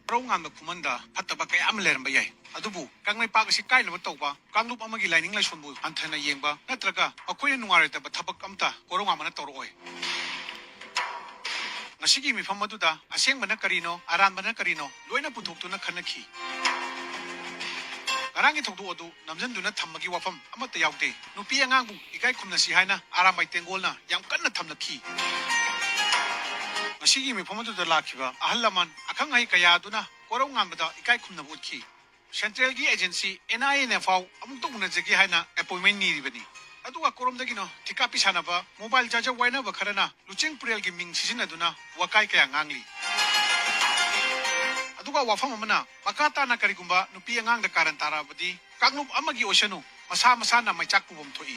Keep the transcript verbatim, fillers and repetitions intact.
ꯀꯣꯔꯧꯉꯥꯟꯕ ꯈꯨꯃꯟꯗ ꯐꯠꯇꯕ ꯀꯌꯥ ꯑꯃ ꯂꯩꯔꯝꯕ ꯌꯥꯏ, ꯑꯗꯨꯕꯨ ꯀꯪꯂꯩꯄꯥꯛ ꯑꯁꯤ ꯀꯥꯏꯅꯕ ꯇꯧꯕ ꯀꯥꯡꯂꯨꯞ ꯑꯃꯒꯤ ꯂꯥꯏꯅꯤꯡ ꯂꯥꯏꯁꯣꯟꯕꯨ ꯍꯟꯊꯅ ꯌꯦꯡꯕ ꯅꯠꯇ꯭ꯔꯒ ꯃꯈꯣꯏꯅ ꯅꯨꯡꯉꯥꯏꯔꯣꯏꯗꯕ ꯊꯕꯛ ꯑꯃꯠꯇ ꯀꯣꯔꯧꯉꯥꯟꯕꯅ ꯇꯧꯔꯛꯑꯣꯏ꯫ ꯉꯁꯤꯒꯤ ꯃꯤꯐꯝ ꯑꯗꯨꯗ ꯑꯁꯦꯡꯕꯅ ꯀꯔꯤꯅꯣ, ꯑꯔꯥꯟꯕꯅ ꯀꯔꯤꯅꯣ ꯂꯣꯏꯅ ꯄꯨꯊꯣꯛꯇꯨꯅ ꯈꯟꯅꯈꯤ꯫ ꯉꯔꯥꯡꯒꯤ ꯊꯧꯗꯣꯛ ꯑꯗꯨ ꯅꯝꯖꯟꯗꯨꯅ ꯊꯝꯕꯒꯤ ꯋꯥꯐꯝ ꯑꯃꯠꯇ ꯌꯥꯎꯗꯦ꯫ ꯅꯨꯄꯤ ꯑꯉꯥꯡꯕꯨ ꯏꯀꯥꯏ ꯈꯨꯝꯅꯁꯤ ꯍꯥꯏꯅ ꯑꯔꯥꯝꯕꯥꯏ ꯇꯦꯡꯒꯣꯜꯅ ꯌꯥꯝ ꯀꯟꯅ ꯊꯝꯂꯛꯈꯤ꯫ ꯉꯁꯤꯒꯤ ꯃꯤꯐꯝ ꯑꯗꯨꯗ ꯂꯥꯛꯈꯤꯕ ꯑꯍꯜ ꯂꯃꯟ, ꯑꯈꯪ ꯑꯍꯩ ꯀꯌꯥ ꯑꯗꯨꯅ ꯀꯣꯔꯧꯉꯥꯟꯕꯗ ꯏꯀꯥꯏ ꯈꯨꯝꯅꯕ ꯎꯠꯈꯤ꯫ ꯁꯦꯟꯇ꯭ꯔꯦꯜꯒꯤ ꯑꯦꯖꯦꯟꯁꯤ ꯑꯦꯟ ꯑꯥꯏ ꯑꯦꯅ ꯐꯥꯎ ꯑꯃꯨꯛꯇ ꯎꯅꯖꯒꯦ ꯍꯥꯏꯅ ꯑꯦꯄꯣꯏꯟꯃꯦꯟ ꯅꯤꯔꯤꯕꯅꯤ꯫ ꯑꯗꯨꯒ ꯀꯣꯔꯣꯝꯗꯒꯤꯅꯣ ꯊꯤꯀꯥ ꯄꯤ ꯁꯥꯟꯅꯕ ꯃꯣꯕꯥꯏꯜ ꯆꯥꯔꯖꯔ ꯋꯥꯏꯅꯕ ꯈꯔꯅ ꯂꯨꯆꯤꯡ ꯄꯨꯔꯦꯜꯒꯤ ꯃꯤꯡ ꯁꯤꯖꯤꯟꯅꯗꯨꯅ ꯋꯥꯀꯥꯏ ꯀꯌꯥ ꯉꯥꯡꯂꯤ꯫ ꯑꯗꯨꯒ ꯋꯥꯐꯝ ꯑꯃꯅ, ꯃꯈꯥ ꯇꯥꯅ ꯀꯔꯤꯒꯨꯝꯕ ꯅꯨꯄꯤ ꯑꯉꯥꯡꯗ ꯀꯥꯔꯟ ꯇꯥꯔꯛꯑꯕꯗꯤ ꯀꯥꯡꯂꯨꯞ ꯑꯃꯒꯤ ꯑꯣꯏꯁꯅꯨ, ꯃꯁꯥ ꯃꯁꯥꯅ ꯃꯩꯆꯥꯛ ꯄꯨꯐꯝ ꯊꯣꯛꯏ꯫